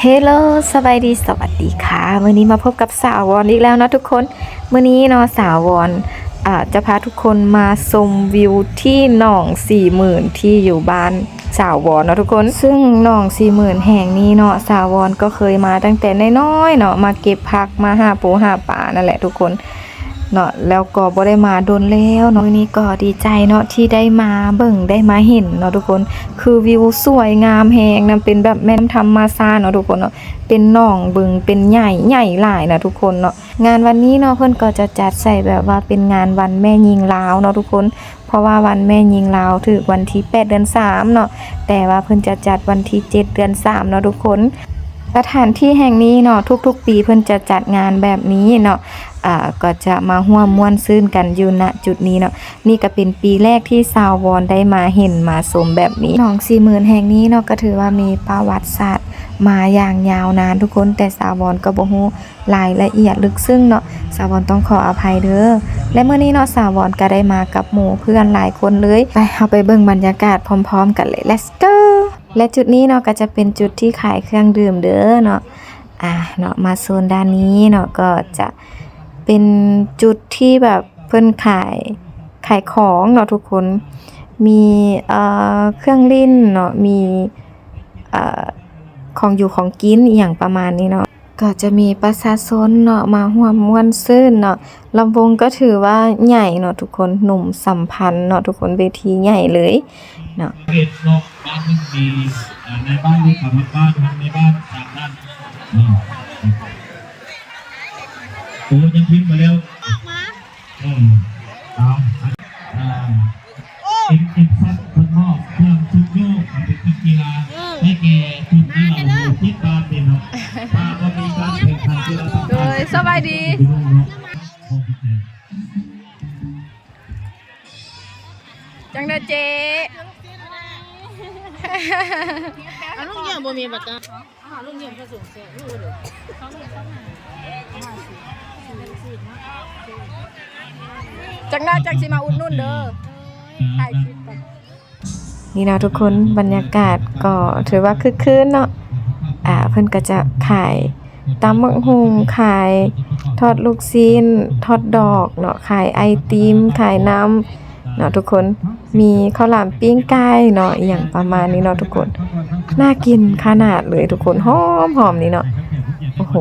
ເຮໂລ ສະບາຍດີ ສະຫວັດດີຄ່ະ ມື້ນີ້ມາພົບກັບສາວວອນອີກແລ້ວເນາະທຸກຄົນ. ມື້ນີ້ເນາະ ສາວວອນ ອາ ຈະພາທຸກຄົນມາຊົມວິວທີ່ໜອງສີ່ໝື່ນ ທີ່ຢູ່ບ້ານສາວວອນເນາະທຸກຄົນ. ຊຶ່ງໜອງສີ່ໝື່ນແຫ່ງນີ້ເນາະ ສາວວອນກໍເຄີຍມາຕັ້ງແຕ່ນ້ອຍໆເນາະ ມາເກັບຜັກ ມາຫາປູຫາປານັ້ນແຫຼະທຸກຄົນ. ເນາະ ແລ້ວກໍບໍ່ໄດ້ມາດົນແລ້ວເນາະ. ມື້ນີ້ກໍດີໃຈເນາະ ທີ່ໄດ້ມາເບິ່ງ ໄດ້ມາເຫັນເນາະທຸກຄົນ. ຄືວິວສວຍງາມແຮງນະ ເປັນແບບແມ່ນທຳມະຊາດເນາະທຸກຄົນເນາະ. ເປັນໜອງບຶງ ເປັນໃຫຍ່ ໃຫຍ່ຫຼາຍນະທຸກຄົນເນາະ. ງານວັນນີ້ເນາະ ເພິ່ນກໍຈະຈັດໃສ່ແບບວ່າເປັນງານວັນແມ່ຍິງລາວເນາະທຸກຄົນ. ເພາະວ່າວັນແມ່ຍິງລາວຖືກວັນທີແປດເດືອນສາມເນາະ ແຕ່ວ່າເພິ່ນຈະຈັດວັນທີເຈັດເດືອນສາມເນາະທຸກຄົນ. ສະຖານທີ່ແຫ່ງນີ້ເນາະ ທຸກໆປີເພິ່ນຈະຈັດງານແບບນີ້ເນາະ ອາ ກໍຈະມາຮ່ວມມ່ວນຊື່ນກັນຢູ່ ນະ ຈຸດນີ້ເນາະ. ນີ້ກໍເປັນປີແລກທີ່ສາວວອນໄດ້ມາເຫັນມາຊົມແບບນີ້. ໜອງສີ່ໝື່ນແຫ່ງນີ້ເນາະ ກໍຖືວ່າມີປະຫວັດສາດມາຢ່າງຍາວນານທຸກຄົນ ແຕ່ສາວວອນກໍບໍ່ຮູ້ ລາຍລະອຽດເລິກເຊິ່ງເນາະ ສາວອນຕ້ອງຂໍອະໄພເດີ. ແລະ ມື້ນີ້ເນາະ ສາວອນກໍໄດ້ມາກັບໝູ່ເພື່ອນຫຼາຍຄົນເລີຍ. ໄປ ເຮົາໄປເບິ່ງບັນຍາກາດພ້ອມໆກັນເລີຍ Let's go. ແລະ ຈຸດນີ້ເນາະ ກໍຈະເປັນຈຸດທີ່ຂາຍເຄື່ອງດື່ມເດີເນາະ. ອາ ເນາະ ມາໂຊນດ້ານນີ້ເນາະ ກໍຈະເປັນຈຸດທີ່ແບບເພິ່ນຂາຍ ຂາຍຂອງເນາະທຸກຄົນ. ມີ ເອີ ເຄື່ອງຫຼິ້ນເນາະ ມີ ເອີ ຂອງຢູ່ຂອງກິນ ອີ່ຫຍັງປະມານນີ້ເນາະ. ກໍຈະມີປະຊາຊົນເນາະ ມາຮ່ວມມ່ວນຊື່ນເນາະ. ລຳວົງກໍຖືວ່າໃຫຍ່ເນາະທຸກຄົນ ໜຸ່ມສຳພັນເນາະທຸກຄົນ ເວທີໃຫຍ່ເລີຍເນາະ. ເອັດເນາະ ບ້ານໜຶ່ງມີ ເອີ ນາຍບ້ານ ເລຂາພັກບ້ານ ນາຍບ້ານສາມທ່ານເນາະ. ໂອ້ ຍັງພິມມາແລ້ວ ອອກມາ ເອີ ເອົາ ເອັມເອັມຊັດເພິ່ນມອບເຄື່ອງຊຸກໂຍກເປັນເຄື່ອງກິລາໃຫ້ແກ່ກຸ່ມນັກກິລາທີ່ບ້ານເປັນເນາະ. ຖ້າບໍ່ມີການແຂ່ງຂັນກິລາຕ່າງໆ ໂດຍ ສະບາຍດີ ຈັ່ງໃດເຈ້? ອາ ລຸງຍັງບໍ່ມີບັດກາ. ຈັກໜ້ອຍຈັ່ງຊິມາອຸດໜູນເດີ ຖ່າຍຄລິບກ່ອນ. ນີ້ເນາະທຸກຄົນ ບັນຍາກາດກໍຖືວ່າຄຶກຄື້ນເນາະ. ອາ ເພິ່ນກໍຈະຂາຍຕຳບັກຫຸ່ງ ຂາຍທອດລູກຊີ້ນ ທອດດອກເນາະ ຂາຍໄອຕິມ ຂາຍນ້ຳ ເນາະທຸກຄົນ. ມີເຂົ້າຫຼາມປີ້ງໄກ່ເນາະ ອີ່ຫຍັງປະມານນີ້ເນາະທຸກຄົນ. ໜ້າກິນຂະໜາດເລີຍທຸກຄົນ ຫອມໆນີ້ເນາະ. ໂອ້ໂຫ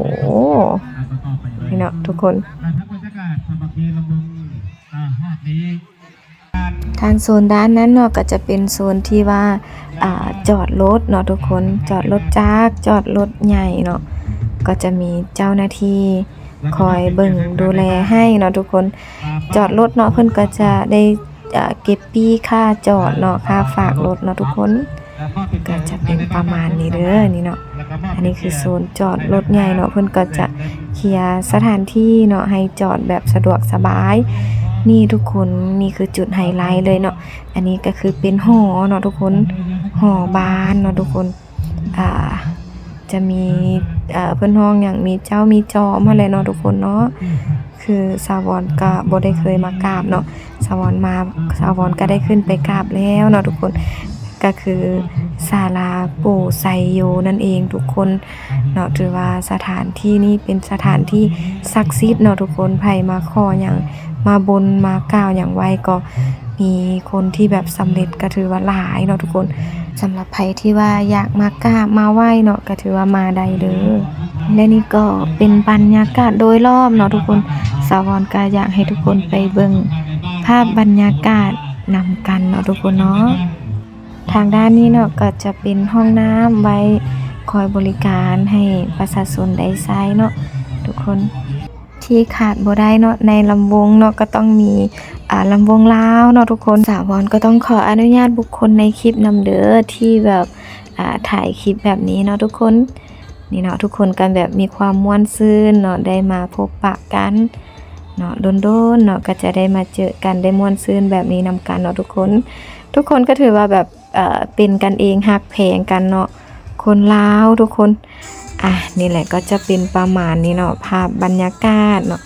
ນີ້ເນາະທຸກຄົນ. ທາງໂຊນດ້ານນັ້ນເນາະ ກໍຈະເປັນໂຊນທີ່ວ່າ ອາ ຈອດລົດເນາະທຸກຄົນ ຈອດລົດຈັກ ຈອດລົດໃຫຍ່ເນາະ ກໍຈະມີເຈົ້າໜ້າທີ່ ຄອຍເບິ່ງດູແລໃຫ້ເນາະທຸກຄົນ. ຈອດລົດເນາະ ເພິ່ນກໍຈະໄດ້ ເອີ ເກັບປີ້ຄ່າຈອດເນາະ ຄ່າຝາກລົດເນາະທຸກຄົນ. ກໍຈະເປັນປະມານນີ້ເດີ ນີ້ເນາະ. ອັນນີ້ຄືໂຊນຈອດລົດໃຫຍ່ເນາະ ເພິ່ນກໍຈະເຄຍສະຖານທີ່ເນາະ ໃຫ້ຈອດແບບສະດວກສະບາຍ. ນີ້ທຸກຄົນ ນີ້ຄືຈຸດໄຮໄລເລີຍເນາະ. ອັນນີ້ກໍຄືເປັນຫໍເນາະທຸກຄົນ ຫໍບ້ານເນາະທຸກຄົນ. ອາ ຈະມີ ເອີ ເພິ່ນຮ້ອງຫຍັງ ມີເຈົ້າມີຈອມຫັ້ນແຫຼະເນາະທຸກຄົນເນາະ. ຄືສາວອນກໍບໍ່ໄດ້ເຄີຍມາກາບເນາະ ສາວອນມາ ສາວອນກໍໄດ້ຂຶ້ນໄປກາບແລ້ວເນາະທຸກຄົນ. ກໍຄືສາລາປູ່ໄຊໂຍນັ້ນເອງທຸກຄົນເນາະ. ຖືວ່າສະຖານທີ່ນີ້ເປັນສະຖານທີ່ສັກສິດເນາະທຸກຄົນ. ໃຜມາຂໍຫຍັງ ມາບົນມາກ່າວຫຍັງໄວ້ ກໍມີຄົນທີ່ແບບສຳເລັດ ກໍຖືວ່າຫຼາຍເນາະທຸກຄົນ. ສຳລັບໃຜທີ່ວ່າຢາກມາກາບມາໄຫວ້ເນາະ ກໍຖືວ່າມາໄດ້ເດີ. ແລະນີ້ກໍເປັນບັນຍາກາດໂດຍລອບເນາະທຸກຄົນ. ສາວອນກໍຢາກໃຫ້ທຸກຄົນໄປເບິ່ງພາບບັນຍາກາດນຳກັນເນາະທຸກຄົນເນາະ. ທາງດ້ານນີ້ເນາະ ກໍຈະເປັນຫ້ອງນ້ຳໄວ້ຄອຍບໍລິການໃຫ້ປະຊາຊົນໄດ້ໃຊ້ເນາະທຸກຄົນ. ທີ່ຂາດບໍ່ໄດ້ເນາະ ໃນລຳວົງເນາະ ກໍຕ້ອງມີ ອາ ລຳວົງລາວເນາະທຸກຄົນ. ສາວອນກໍຕ້ອງຂໍອະນຸຍາດບຸກຄົນໃນຄລິບນຳເດີ ທີ່ແບບ ອາ ຖ່າຍຄລິບແບບນີ້ເນາະທຸກຄົນ. ນີ້ເນາະ ທຸກຄົນກໍແບບມີຄວາມມ່ວນຊື່ນເນາະ ໄດ້ມາພົບປະກັນເນາະ ດົນໆເນາະ ກໍຈະໄດ້ມາເຈີກັນ ໄດ້ມ່ວນຊື່ນແບບນີ້ນຳກັນເນາະທຸກຄົນ. ທຸກຄົນກໍຖືວ່າແບບ ເປັນກັນເອງ ຮັກແພງກັນເນາະ ຄົນລາວທຸກຄົນ. ອາ ນີ້ແຫຼະ ກໍຈະເປັນປະມານນີ້ເນາະ ພາບບັນຍາກາດເນາະ.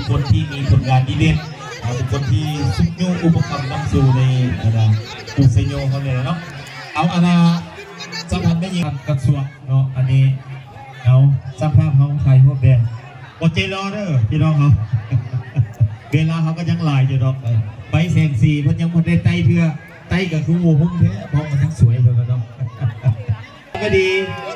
ຄົນທີ່ມີຜົນງານດີເດັ່ນ ເອີ ເປັນຄົນທີ່ຊຸກຍູ້ອຸປະກຳນຳສູ່ໃນ ອັນນ່າ ປູເຊໂຍເຮົານີ້ແຫຼະເນາະ. ເອົາ ອັນນ່າ ສະພາແມ່ຍິງກະຊວງເນາະ ອັນນີ້ ເອົາ ຊ່າງພາບເຮົາຖ່າຍຮູບແດ່ ອົດໃຈລໍເດີພີ່ນ້ອງເຮົາ ເວລາເຮົາກໍຍັງຫຼາຍຢູ່ດອກ. ເອີ ໄປແສງສີເພິ່ນຍັງບໍ່ໄດ້ໄຕ່ເທື່ອ ໄຕ່ກໍຄືໝູ່ຫຸ້ມແທ້ ພ້ອມກັນທັງສວຍເພິ່ນເນາະ. ກໍດີ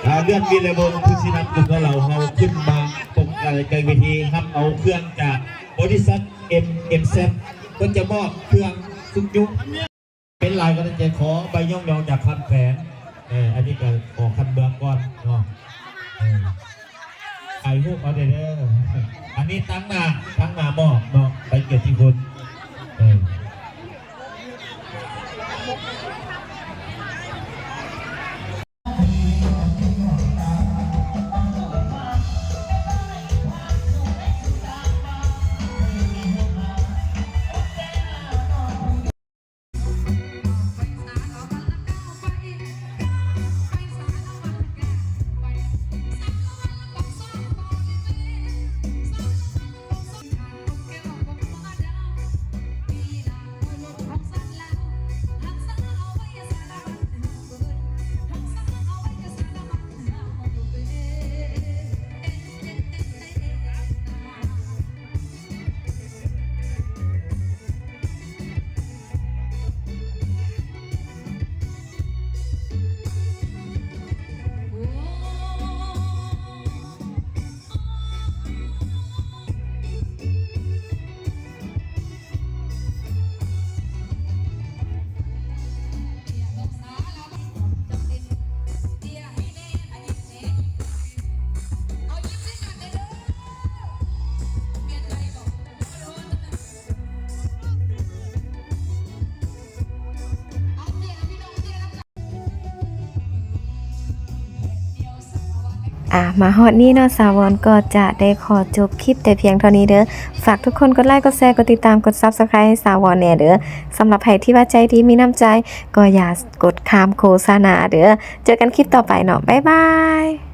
ອ່າ ເລື່ອນວິລະວົງ ຜູ້ຊີ້ນຳກຸ່ມຂອງເຮົາ ເຮົາຂຶ້ນມາປົກ ເອີ ໃນເວທີ ຮັບເອົາເຄື່ອງຈາກບໍລິສັດ ເອັມ ເອັມ ແຊັດ ເພິ່ນຈະມອບເຄື່ອງຊຸກຍູ້ ເປັນຫຼາຍກໍໄດ້ໃຈຂໍໃບຍ້ອງຍໍຈາກຂັ້ນແຂວງ ເອີ ອັນນີ້ກໍຂໍຂັ້ນເມືອງກ່ອນເນາະ ເອີ. ຖ່າຍຮູບເອົາແດ່ເດີ ອັນນີ້ຕັ້ງໜ້າ ຕັ້ງໜ້າມອບເນາະ ໃບກຽດຕິຄຸນ ເອີ. ອ່າ ມາຮອດນີ້ເນາະ ສາວອນກໍຈະໄດ້ຂໍຈົບຄລິບແຕ່ພຽງເທົ່ານີ້ເດີ. ຝາກທຸກຄົນກົດໄລ ກົດແຊ ກົດຕິດຕາມ ກົດ Subscribe ໃຫ້ສາວອນແດ່ເດີ. ສຳລັບໃຜທີ່ວ່າໃຈດີມີນ້ຳໃຈ ກໍຢ່າກົດຂ້າມໂຄສະນາເດີ. ເຈີກັນຄລິບຕໍ່ໄປເນາະ ບາຍບາຍ.